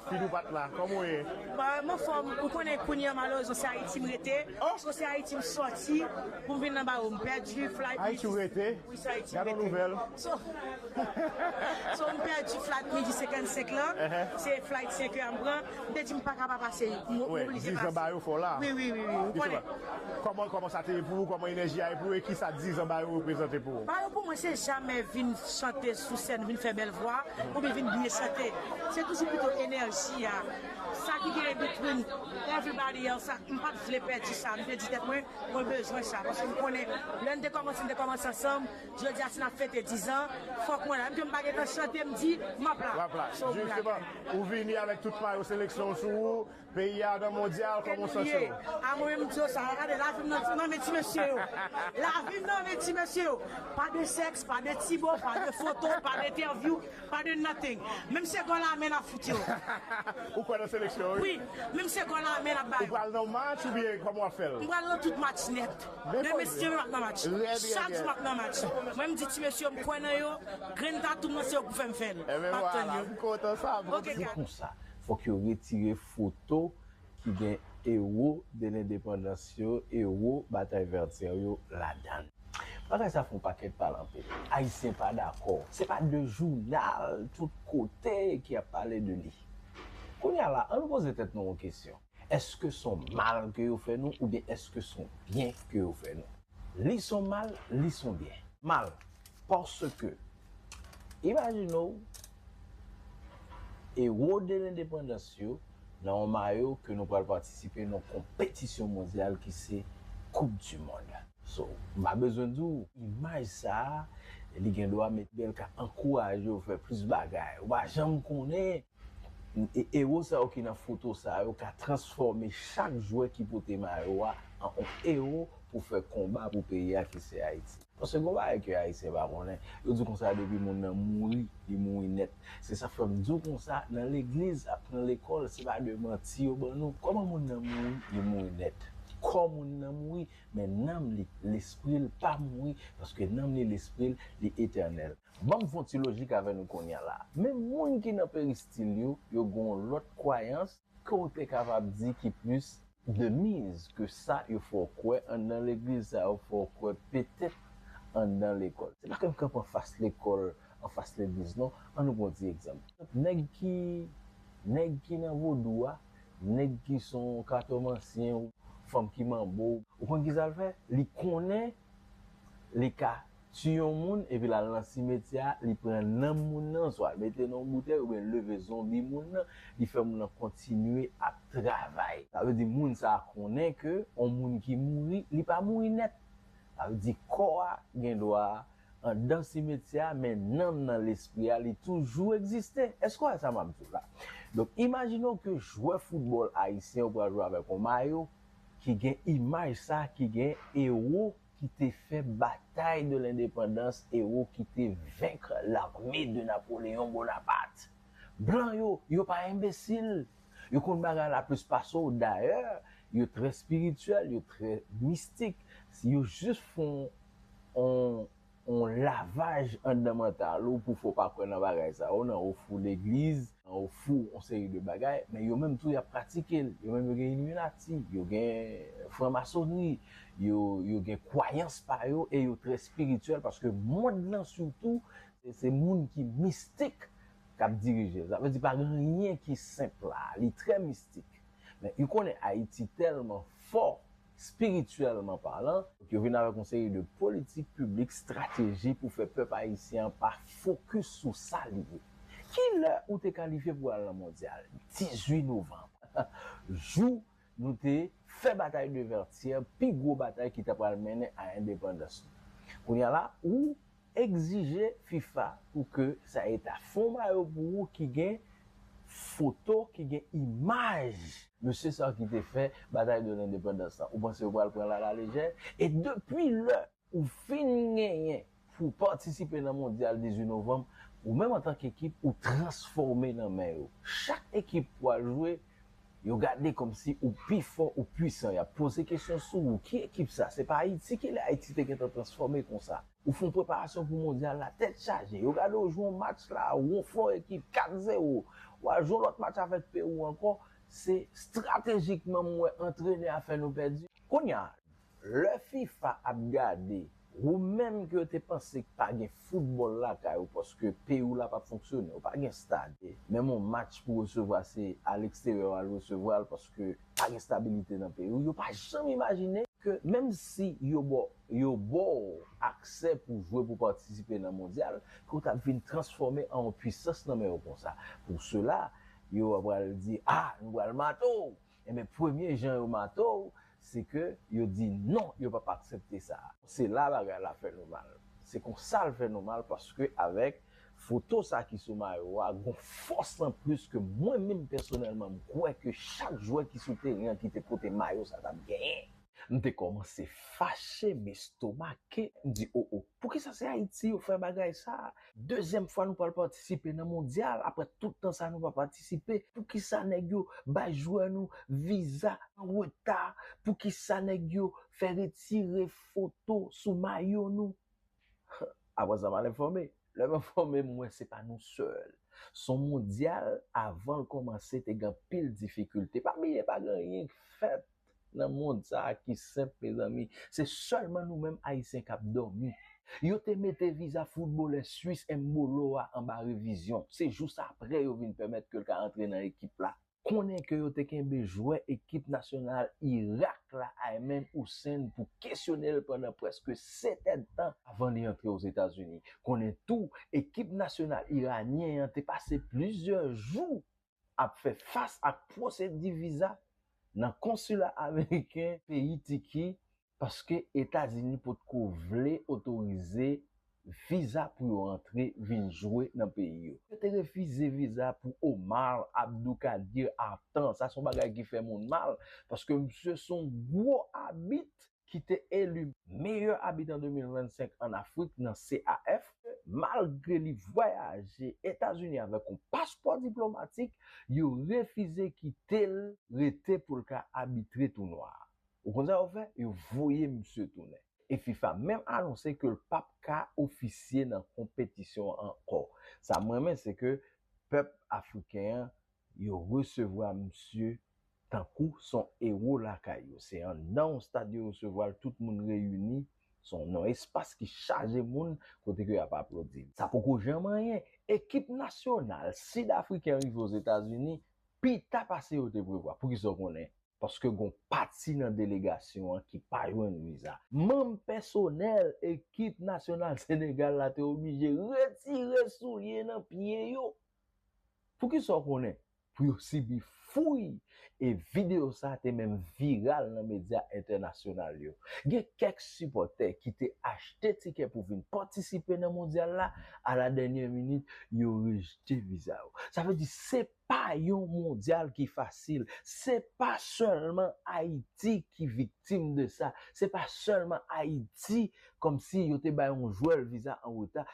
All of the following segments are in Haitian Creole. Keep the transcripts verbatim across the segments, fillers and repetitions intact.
Fidou pa t la, kòman w ye? Ba, m anfòm, ou konnen kounye a malerezman se Ayiti m rete. Oh! So se Ayiti m sòti pou m vin nan ba yo. M pèdi flight. Ayiti w rete? Wi, se Ayiti m rete. Gade yon nouvèl. So, so m pèdi flight midi senkannsenk lan. Uh-huh. Se flight senk è a m pran. M te di m pa ka pa pase. M oblije pase. Dizan ba yo fò la. Wi, wi, wi, wi. Ou konnen. Kòman, kòman sa te ye pou ou? Kòman enèji a ye pou ou? E kisa dizan ba yo reprezante pou ou? Ba yo pou mwen se jamè vin chante sou sèn, vin fè bèl vwa, oubyen vin byen chante. Se toujou pito enèji a. Sa ki genyen between everybody else, sa, m pa t vle pèdi sa. M te di tèt mwen, mwen bezwen sa. Paske m konnen, lè n te kòmanse, n te kòmanse ansanm. Jodi a, si n ap fete dizan, fòk mwen la. Menm ke m pa gentan chante, m di, m ap la. W ap la. So, m la. Jisteman, ou vini avèk tout mayo seleksyon sou ou, peyi a nan mondyal, kòman w santi w? A mwen menm, m di yo sa, gade, lavi m nan, nan men ti mesye yo. Lavi m nan men ti mesye yo. Pa de sèks, pa de tibo, pa de foto, pa de entèvyou. Pa de nothing. Menm se gòl a men n ap fout yo. Ou kwè nan seleksyon, wi? Wi, menm se gòl a men n ap ba yo. Ou pral nan match oubyen kòman w ap fè l? M pral nan tout match nèt. Demen, si Dye vle, m ap nan match. Chak jou m ap nan match. Mwen, m di ti mesye yo, m kwè nan yo. Grenn tatou m nan, se yo k pou fè m fè l. M ap tann yo. M kontan sa, m kontan sa. Se konsa, fòk yo retire foto ki gen ewo de lendepandans yo, ewo batay Vètyè yo ladan l. Bagay sa fè yon pakèt pale anpil. Ayisyen pa dakò. Se pa de jounal tout kote ki ap pale de li. Kounye a la, ann nou poze tèt nou yon kesyon. Èske se yon mal ke yo fè nou oubyen èske se yon byen ke yo fè nou? Li se yon mal, li se yon byen. Mal, paske, imajine w, ewo de lendepandans yo nan yon mayo ke nou pral patisipe nan yon konpetisyon mondyal ki se Coupe du Monde. So, m pa bezwen di w, imaj sa a, li gen dwa met bèl ka ankouraje w fè plis bagay. Ou pa janm konnen, e, ewo sa yo ki nan foto sa yo ka transfòme chak jwè ki pote mayo a an yon ewo pou fè konba pou peyi a ki se Ayiti. Paske gen yon bagay ke Ayisyen pa konnen, yo di konsa depi moun nan mouri, li mouri nèt. Se sa k fè m di w konsa, nan legliz ak nan lekòl, se pa de manti yo ban nou. Kòman moun nan mouri, li mouri nèt. Kò moun nan mouri, men nanm li, lespri l pa mouri, paske nanm li, lespri l, li etènèl. Ban m fè yon ti lojik avè nou kounye a la. Men moun ki nan peristil yo, yo gen yon lòt kwayans ke w te kapab di ki plis de miz ke sa yo fè w kwè anndan legliz, sa yo fè w kwè petèt anndan lekòl. Se pa ke m kanpe anfas lekòl, anfas legliz, non. Ann nou pran yon ti egzanp. Nèg ki, nèg ki nan vodou a, nèg ki se yon katomansyen, fanm ki manbo, ou konn kisa l fè? Li konnen li ka tiye yon moun, epi l al nan simetyè a, li pran nanm moun nan, swa l mete nan yon boutèy, oubyen l leve zonbi moun nan, li fè moun nan kontinye ap travay. Sa vle di moun sa a konnen ke yon moun ki mouri, li pa mouri nèt. Sa vle di kò a gen dwa, anndan simetyè a, men nanm nan, lespri a, li toujou egziste. Èske w wè sa m ap di w la? Donk, imajine w ke jwè foutbòl ayisyen yo pral jwe avèk yon mayo ki gen imaj sa, ki gen ewo ki te fè batay de lendepandans, ewo ki te vaincre l'armée de Napoléon Bonaparte. Blan yo, yo pa enbesil. Yo konn bagay la plis pase w. Dayè, yo trè espirityèl, yo trè mistik. Yo jis fè yon, yon, yon lavaj anndan mantal ou pou fè w pa kwè nan bagay sa yo, nan ou fou legliz, nan ou fou yon seri de bagay, men yo menm tou y ap pratike l. Yo menm yo gen Illuminati, yo gen franmasoni, yo, yo gen kwayans pa yo e yo trè espirityèl paske mond lan sitou, se, se moun ki mistik k ap dirije l. Sa vle di pa gen anyen ki senp la, li trè mistik. Men yo konnen Ayiti tèlman fò, espirityèlman palan, yo vin avèk yon seri de politik piblik, estrateji pou fè pèp ayisyen an pa fokis sou sa li ye. Kilè ou te kalifye pou al nan mondyal? Dizuit novanm. Jou nou te fè batay de Vètyè, pi gwo batay ki ta pral mennen a endepandans nou. Kounye a la, ou egzije fifa pou ke sa eta fon mayo pou ou ki gen foto, ki gen imaj mesye sa ki te fè batay de lendepandans lan. Ou panse yo pral pran l alalejè? E depi lè ou fin genyen pou patisipe nan mondyal dizuit novanm, ou menm antanke ekip, ou transfòme nan men yo. Chak ekip w al jwe, yo gade kòmsi ou pi fò, ou pwisan. Y ap poze kesyon sou ou. Ki ekip sa? Se pa Ayiti. Kilè Ayiti te gentan transfòme konsa? Ou fè yon preparasyon pou mondyal la, tèt chaje. Yo gade w jwe yon match la, ou fè yon ekip kat zewo. W al jwe yon lòt match avèk Pewou ankò, se estratejikman m wè antrenè a fè nou pèdi. Kounye a, lè fifa ap gade, ou menm ke yo te panse k pa gen foutbòl lakay ou paske peyi w la p ap fonksyone, ou pa gen stad. Menm yon match pou resevwa se a leksteryè w al resevwa l paske pa gen stabilite nan peyi w. Yo pa janm imajine ke menm si yo ba w, yo ba w aksè pou jwe, pou patisipe nan mondyal, ke w t ap vin transfòme an yon pwisans nan men yo konsa. Pou sela, yo pral di, a, nou pral mate w. Enben, premye jan yo mate w, se ke yo di non, yo p ap aksepte sa. Se la bagay la fè nou mal. Se konsa l fè nou mal, paske avèk foto sa ki sou mayo a, gon fòs anplis ke mwen menm pèsonèlman m kwè ke chak jwè ki sou teren an ki te pote mayo sa t ap genyen. M te kòmanse fache, m estomake, m di, o, o, poukisa se Ayiti yo fè bagay sa? Dezyèm fwa nou pral patisipe nan mondyal, apre tout tan sa nou pa patisipe. Poukisa nèg yo bay jwè nou viza an reta? Poukisa nèg yo fè retire foto sou mayo nou? Apre sa, m al enfòme. Lè m enfòme, m wè se pa nou sèl. Se yon mondyal, avan l kòmanse, te gen anpil difikilte. Pa bliye, pa gen anyen k fèt nan mond sa a ki senp, mezanmi. Se sèlman nou menm Ayisyen k ap dòmi. Yo te mete viza foutbolè Swis Embolo a anba revizyon. Se jis apre yo vin pèmèt ke l ka antre nan ekip la. Konnen ke yo te kenbe jwè ekip nasyonal Irak la, Aymen Hussein, pou kesyone l pandan prèske sèt èdtan avan li antre Ozetazini. Konnen tou, ekip nasyonal iranyen an te pase plizyè jou ap fè fas ak pwosedi viza nan konsila ameriken peyi Tiki, paske Etazini potko vle otorize viza pou yo antre vin jwe nan peyi yo. Yo te refize viza pou Omar Abdoukadir Artan. Sa se yon bagay ki fè moun mal, paske misye se yon gwo abit ki te eli meyè abit an de mil vennsenk ann Afrik nan C A F. Malgre li vwayaje Etazini avèk yon paspò diplomatik, yo refize kite l rete pou l ka abitre tounwa a. Ou konn sa yo fè? Yo voye misye tounen. E fifa menm anonse ke l p ap ka ofisye nan konpetisyon an ankò. Sa m renmen, se ke pèp afriken an, yo resevwa misye tankou se yon ewo lakay yo. Se anndan yon stad yo resevwa l, tout moun reyini, se yon, yon espas ki chaje moun, kote ke y ap aplodi. Sa poko janm anyen. Ekip nasyonal sid afriken rive Ozetazini pita pase yo te prevwa. Poukisa w konnen? Paske gon pati nan delegasyon an ki pa jwenn viza. Manm pèsonèl ekip nasyonal Senegal la te oblije retire soulye nan pye yo. Poukisa w konnen? Pou yo sibi fouy. E videyo sa a te menm viral nan medya entènasyonal yo. Gen kèk sipòtè ki te achte tikè pou vin patisipe nan mondyal la, a la dènyè minit, yo rejte viza yo. Sa vle di, se pa yon mondyal ki fasil. Se pa sèlman Ayiti ki viktim de sa. Se pa sèlman Ayiti, kòmsi yo te bay yon jwè viza an reta.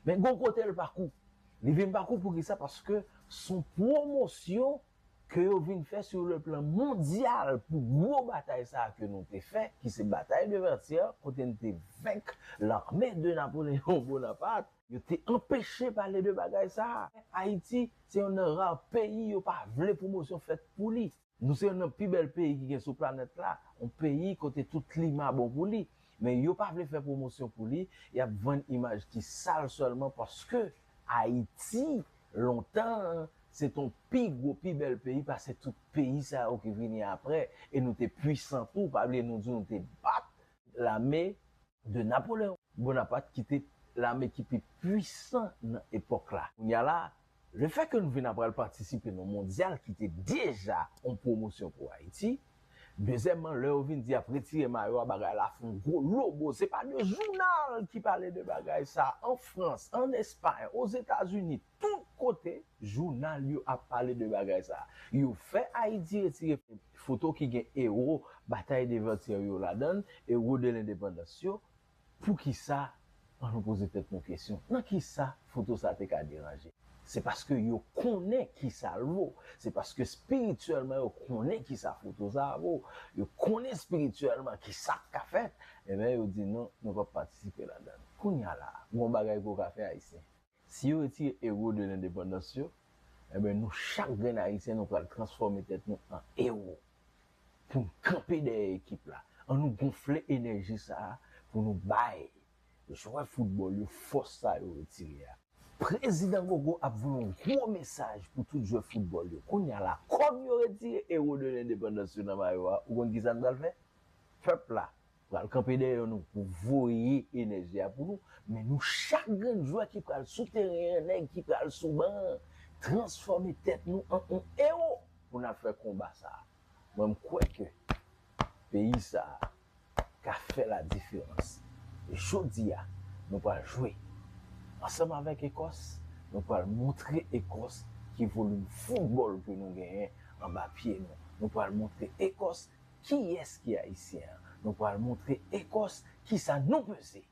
Men gon kote l pa kou. Li vin pa kou poukisa? Paske se yon pwomosyon ke yo vin fè sur le plan mondyal pou gwo batay sa a ke nou te fè, ki se batay de Vètyè, kote n te venk l'armée de Napoléon Bonaparte. Yo te anpeche pale de bagay sa a. Ayiti se youn nan ra peyi yo pa vle pwomosyon fèt pou li. Nou se youn nan pi bèl peyi ki gen sou planèt la, yon peyi kote tout klima bon pou li. Men yo pa vle fè pwomosyon pou li, y ap vann imaj ki sal sèlman paske Ayiti, lontan, se t on pi gwo, pi bèl peyi pase tout peyi sa yo ki vini apre, e nou te pwisan tou, pa bliye nou di nou te bat lame de Napoléon Bonaparte ki te lame ki pi pwisan nan epòk la. Kounye a la, lefètke nou vin ap pral patisipe nan mondyal ki te deja yon pwomosyon pou Ayiti, dezyèmman, lè yo vin di y ap retire mayo a, bagay la fè yon gwo lobo. Se pa de jounal ki pale de bagay sa an Frans, an Espay, Ozetazini, tout kote, jounal yo ap pale de bagay sa. Yo fè Ayiti retire foto ki gen ewo Batay de Vètyè yo ladan l, ewo de lendepandans yo. Poukisa? Ann nou poze tèt nou kesyon. Nan kisa foto sa te ka deranje? Se paske yo konnen kisa l vo. Se paske espirityèlman yo konnen kisa foto sa a vo. Yo konnen espirityèlman kisa k ka fèt. Ebyen, yo di non, nou p ap patisipe ladan l. Kounye a la, gon bagay ke w ka fè, Ayisyen. Si yo retire ewo de lendepandans yo, Enben, nou chak grenn Ayisyen, nou pral transfòme tèt nou an ewo pou n kanpe dèyè ekip la. An nou gonfle enèji sa a pou nou bay jwè foutbòl yo fòs sa yo retire a. Prezidan Gogo ap voye yon gwo mesaj pou tout jwè foutbòl yo. Kounye a la, kòb yo retire, ewo de lendepandans yo nan mayo a, ou konn ki sa n pral fè? Pèp la pral kanpe dèyè nou pou voye enèji a pou nou, men nou chak grenn jwè ki pral sou teren an, nèg ki pral sou ban an, transfòme tèt nou an yon ewo pou n ap fè konba sa a. Mwen, m kwè ke peyi sa a ka fè ladiferans. E jodi a, nou pral jwe ansanm avèk Ekòs, nou pral montre Ekòs ki volim foutbòl ke nou genyen anba pye nou. Nou pral montre Ekòs kiyès ki Ayisyen an. Nou pral montre Ekòs kisa nou peze.